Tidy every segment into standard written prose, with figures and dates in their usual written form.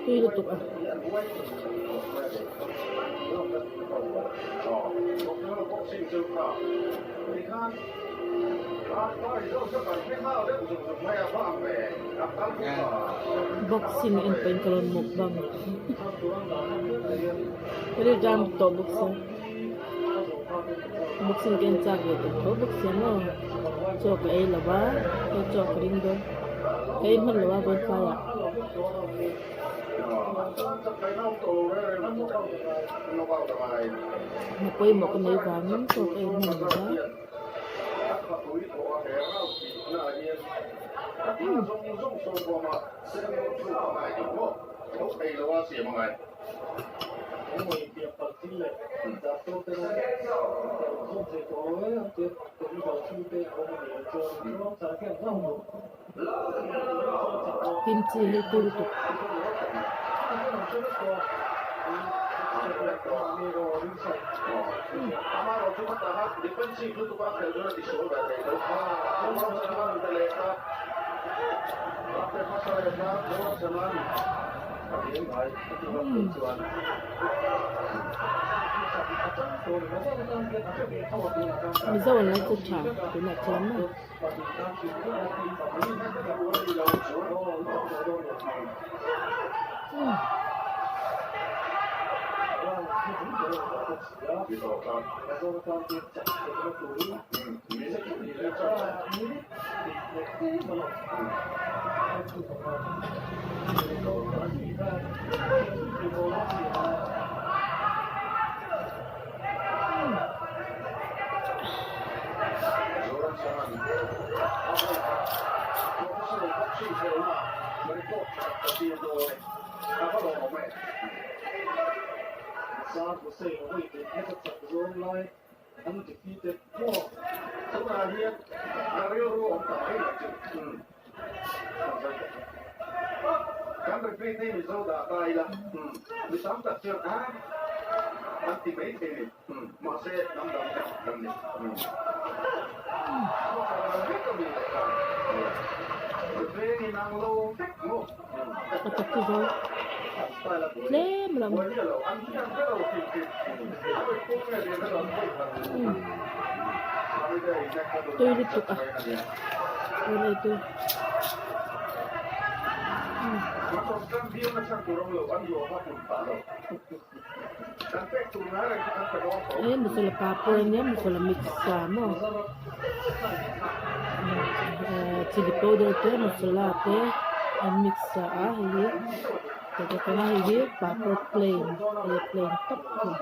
Tui lutuk a. Boxing en pawhin ka rawn mukbang ka rilṭam tawh bawk sia boxing ka en chak ve tawh tho bawk sia maw chaw ka ei lo va hei chaw ka ring dawn ka ei hman lo a vawiin tlaiah. Hna pawimawh ka nei vangin chaw ka ei hman lo va. Kimchi hi tui lutuk. Mizo an lo che tha tunah chuan maw. A tak chu zo tlem lam tui lutuk a tun ei tur. He masala papawr ania masala mix sa maw chilli powder te masala te an mix sa a hei hi hei hi papawr plain hei plain tawp a ni.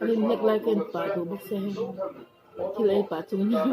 An inhnek lai ka en pah duh bawk sia hei thil ei pah chung hian.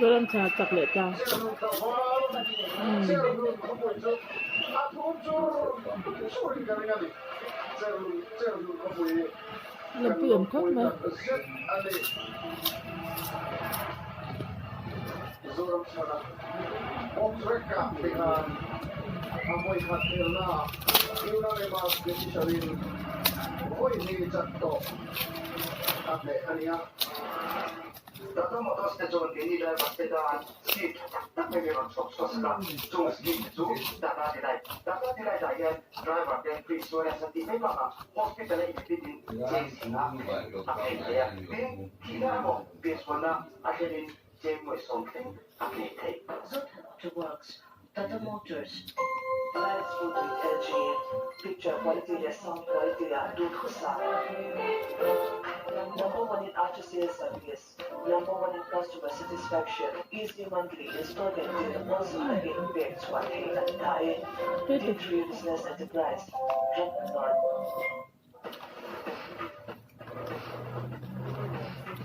Zoramchhana chak leh ta. Lawmpui awm khawp mai. Tata Motors te chuan keini driver te tan scheme tha tak tak mai min rawn chhuak chhuak sak a, chung scheme te chu Tata Delight. Tata Delight ah hian driver te free insurance an tih mai bakah hospital a inadmit in cheng zinga a claim thei a, tin thihna emaw piansualna a thlenin cheng nuaih sawm thleng a claim thei. Zothan Auto Works, Tata Motors, Live Sputnik LG, Picture quality leh sound quality ah duhthusam. Number one in after sales service, number one in customer satisfaction, easy monthly installment tin awlsam takin pek chhuah theih a ni ta e. D3 Business Enterprise, Ramhnuai.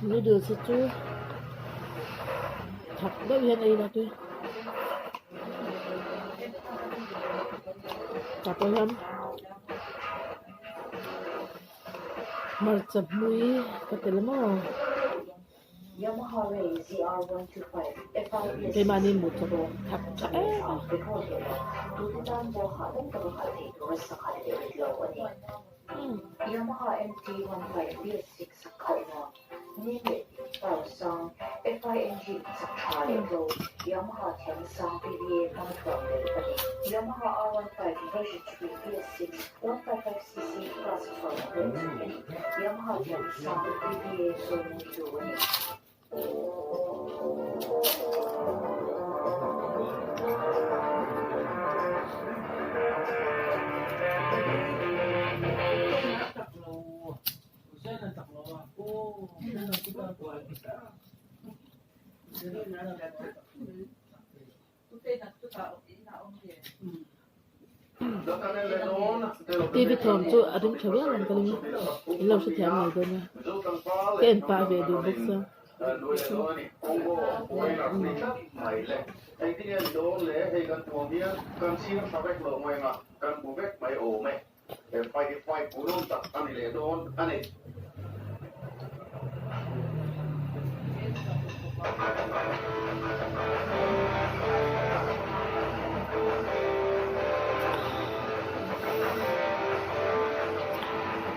Noodles hi chu thak deuh hian ei ila tui tah pawh hian hmarcha hmui ka tel maw. Keimahni mu chawp thak tha em a. TV thawm chu a ring tha viau ang ka ring a, in lo hrethiam mai dawn a, ka en pah ve duh bawk sia.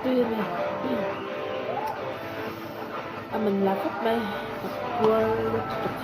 Tui a ni a man la khawp mai a puar lutuk.